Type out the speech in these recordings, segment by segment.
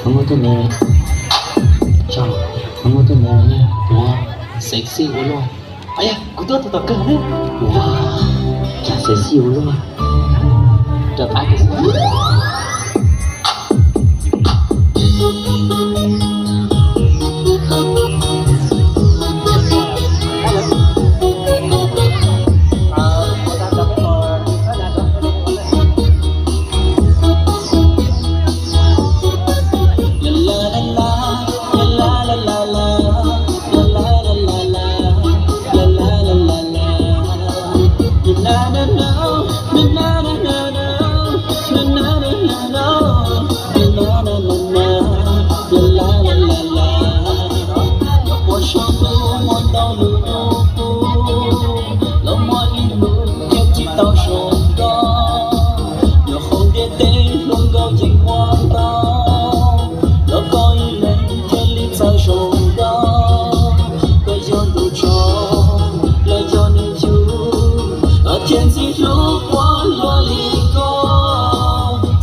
Muaj tus me, muaj tus me, ua sexy ua luaj. Ay, kuv tuaj tus tom kawg ne. Ua, cas sexy ua luaj. Rau qab. Ua sab ntuj muaj ntau lus nug kuv, los muaj ib lus thiaj tsis tau zoo nkauj. Nyob hauv ntiaj teb hluas nkauj yeej muaj ntau, los koj ib leeg thiaj li txawj zoo nkauj. Koj yog ntu tso los yog nws yug, koj thiaj ntxim hlub puav luag li koj.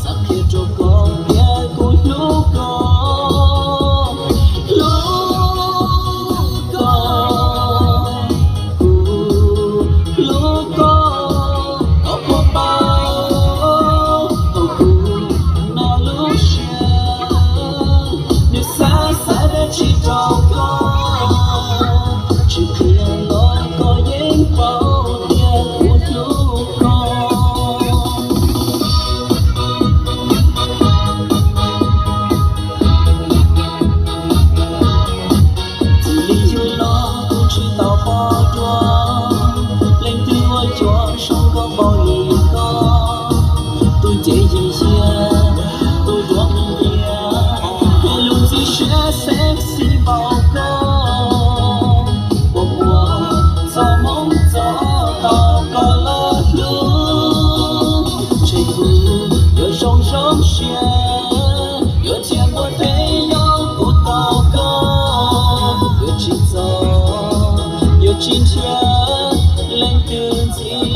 Xav qhia rau koj tias kuv hlub koj, hlub koj, kuv hlub koj, koj puas paub thaum kuv no lub siab, nws xav xav dab tsi rau koj, tsis qhia los koj yeej paub tias kuv hlub koj. Txij li yug los kuv tsis tau pom dua leej twg uas yuav zoo nkauj npaum li koj. Tus cev yim yias, tus duab me ntxias, hais lus ntxim siab sexy npaum koj. Puas muaj txoj hmoov txog tau koj los hlub, ntshe kuv yuav zoo zoo siab, yuav tsis npua teb yog kuv tau koj, yuav tsis txog, yuav tsis nrhiav leej twg ntxiv.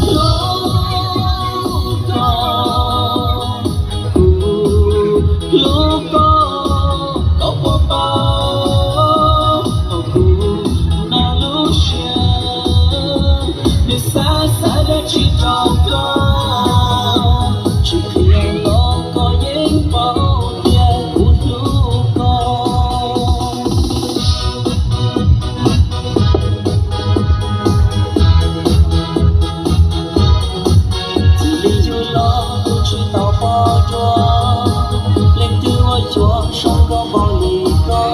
Hlub koj, kuv hlub koj, koj puas paub thaum kuv no lub siab, nws xav xav dab tsi rau koj, tsis qhia los koj yeej paub tias kuv hlub koj. Txij li yug los kuv tsis tau pom dua leej twg uas yuav zoo nkauj npaum li koj.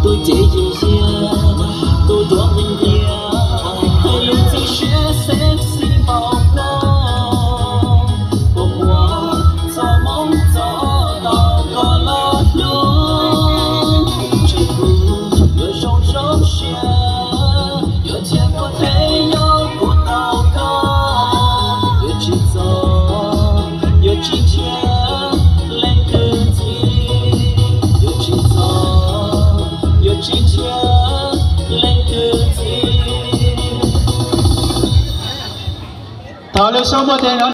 Tus cev yim yias, tus duab me ntxias, hais lus ntxim siab sexy npaum koj. Puas muaj txoj hmoov txog tau koj los hlub, ntshe kuv yuav zoo zoo siab, yuav tsis npua teb yog kuv tau koj, yuav tsis txog, yuav tsis nrhiav leej twg ntxiv, yuav tsis txog, yuav tsis nrhiav leej twg ntxiv. Thov lub suab muaj tes no.